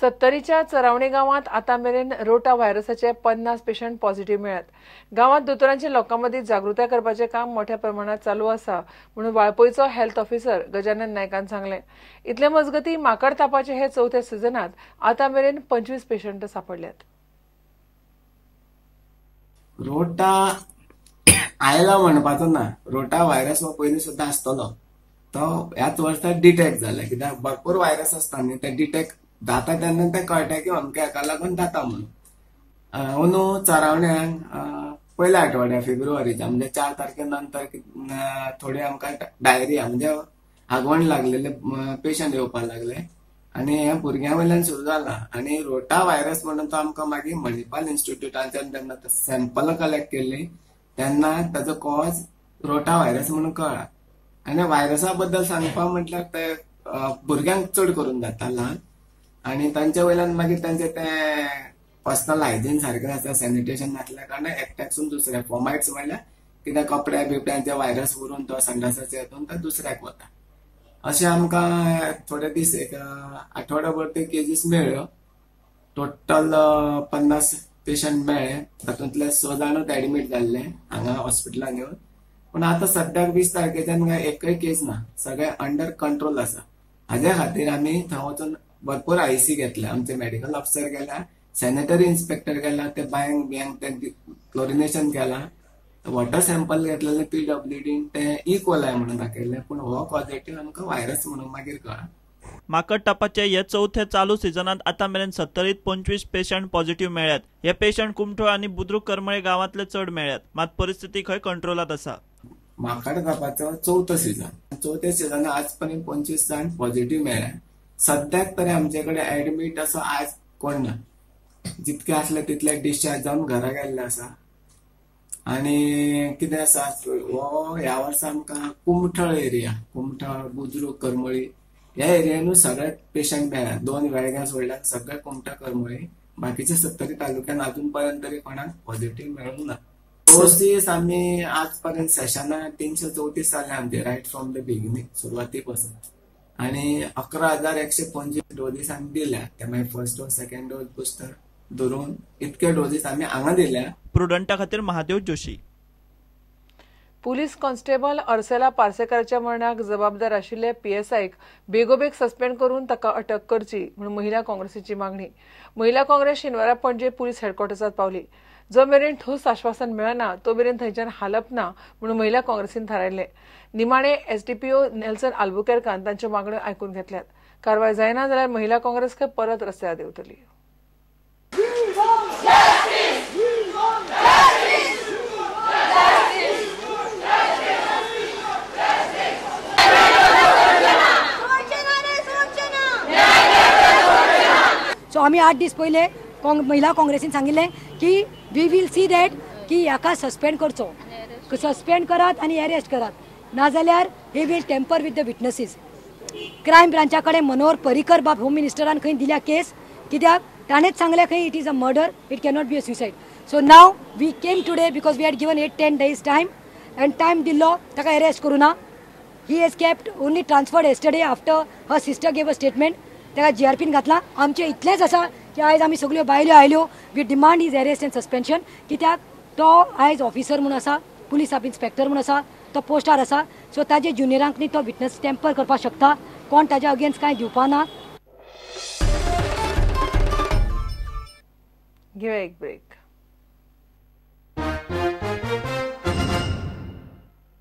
सत्तरीच्या चरावणे गांवांत आतां मेरेन रोटा व्हायरसाचे 50 पेशंट पॉझिटिव्ह मेळ्ळ्यात. गांवांत दोतोरांचे लोकां मदीं जागृताय करपाचें काम मोठ्या प्रमाणात चालू आसा म्हणून वाळपयचो हेल्थ ऑफिसर गजानन नायकान सांगलें. इतले मजगतीं माकड तापाचे हे चवथ्या सिजनात आतां मेरेन 25 पेशंट सापडल्यात. रोटा आयला म्हणपाचो ना, रोटा व्हायरस हो पयलीं सुद्दां आसतलो, तो ह्याच वर्सा डिटेक्ट जाला. कित्याक भरपूर व्हायरस आसता न्ही, ते डिटेक्ट जाता तेन्ना तें कळटा की अमक्या हाका लागून जाता म्हणून. अंदू चरावण्यांक पयल्या आठवड्या फेब्रुवारीच्या म्हणजे 4 तारखे नंतर थोडे आमकां डायरिया म्हणजे आगवण लागलेले पेशंट येवपाक लागले आनी हें भुरग्यां वयल्यान सुरू जाला. आनी रोटा व्हायरस म्हणून तो आमकां मागीर मणिपाल इन्स्टिट्यूटांच्यान जेन्ना सॅम्पल कलेक्ट केली तेन्ना ताजो कॉज रोटा व्हायरस म्हणून कळ्ळा. आनी व्हायरसा बद्दल सांगपा म्हटल्यार ते भुरग्यांक चड करून जाता ल्हान, आनी तांच्या वयल्यान मागीर तांचे ते पर्सनल हायजीन सारकें आसता, सॅनिटेशन नासल्या कारणान एकट्याकसून दुसऱ्या फॉमायट्स म्हणल्यार कित्याक कपड्या बिपड्यांचे व्हायरस उरून तो संडासाचे हितून तो दुसऱ्याक वता. अशें आमकां थोडे दीस एक आठवड्याभर ते केजीस मेळ्ळ्यो. टोटल 50 पेशंट मेळ्ळे, तातूंतले 6 जाणूच एडमीट जाल्ले हांगा हॉस्पिटलान येवन. पूण आतां सद्याक 20 तारखेच्यान एकय केस ना, सगळे अंडर कंट्रोल आसा. हाजे खातीर आमी थंय वचून भरपूर आयसी घेतले, आमचे मेडिकल ऑफिसर गेला, सॅनिटरी इन्स्पेक्टर गेला, ते बांयक बियांक ते क्लोरिनेशन केला, वॉटर सॅम्पल घेतलेले PWD ते इकोलाय म्हणून दाखयले, पूण हो पॉझिटिव्ह आमकां व्हायरस म्हणून मागीर कळ्ळा. माकड तापाचे हे चवथे चालू सिजनात आतां मेरेन 70 25 पेशंट पॉझिटिव्ह मेळ्ळ्यात. हे पेशंट कुमठोळ आनी बुद्रुक करमळे गांवांतले चड मेळ्ळ्यात, मात परिस्थिती खंय कंट्रोलात आसा. माकड तापाचो चवथो सिजन, चवथ्या सिजनात आज पर्यंत 25 जाण पॉझिटिव्ह मेळ्ळ्या. सद्याक तरी आमचे कडेन एडमीट असो आज कोण ना, जितके आसले तितले डिस्चार्ज जावन घरा गेल्ले आसा. आनी कितें आसा, हो ह्या वर्सा आमकां कुमठळ एरिया, कुमठळ बुद्रुक करमळी ह्या एरियानूच सगळे पेशंट मेळ्ळ्या. 2 वेळग्यां सोडल्यार सगळे कुमठा करमळी, बाकीचे 70 तालुक्यान अजून पर्यंत तरी कोणाक पॉझिटिव्ह मेळूंक ना. डोसीस आमी आज पर्यंत सेशनां 334 जाले आमचे, रायट फ्रॉम the beginning सुरवाती पासून, आनी 11,125 डोजीस आमी दिल्या. ते मागीर first dose, second dose, booster धरून इतके डोजीस आमी हांगा दिल्या. प्रुडंटा खातीर महादेव जोशी. पुलीस कॉन्स्टेबल अर्सेला पार्सेकाराच्या मरणाक जबाबदार आशिल्ले पीएसआयक बेगोबेग सस्पेंड करून ताका अटक करची म्हणून महिला काँग्रेसीची मागणी. महिला काँग्रेस शेनवारा पणजे पुलीस हेडक्वॉर्टर्सात पावली. जो मेरेन ठोस आश्वासन मेळना तो मेरेन थंयच्यान हालप ना म्हणून महिला काँग्रेसीन थारायल्लें. निमाणे एसडीपीओ नेल्सन आल्बुकेर्कान तांच्यो मागण्यो आयकून घेतल्यात. कारवाय जायना जाल्यार महिला काँग्रेस परत रस्त्यार देंवतली. सो आमी 8 दीस पयले महिला काँग्रेसीन सांगिल्लें की we will see that की हाका सस्पेंड करचो, सस्पेंड करात आनी अरेस्ट करात, नाजाल्यार he will tamper with the witnesses. Crime ब्रांचा कडेन मनोहर पर्रीकर बाब होम मिनिस्टरान खंय दिल्या केस, कित्याक ताणेंच सांगलें खंय it is a murder, it cannot be a suicide. So now we came today because we had given 8-10 days time and time दिल्लो ताका अरेस्ट करूं ना. He has kept only transferred yesterday after her sister gave a statement. ताका जीआरपीन घातला. आमचें इतलेंच आसा की आयज आमी सगळ्यो बायल्यो आयल्यो, we demand his arrest and suspension, कित्याक तो आयज ऑफिसर म्हूण आसा, पुलीस सब इन्स्पेक्टर म्हूण आसा, तो पोस्टार आसा, सो ताजे ज्युनियरांक न्ही तो विटनस टेम्पर करपाक शकता, कोण ताज्या अगेन्स्ट कांय दिवपा ना. घेवया एक ब्रेक.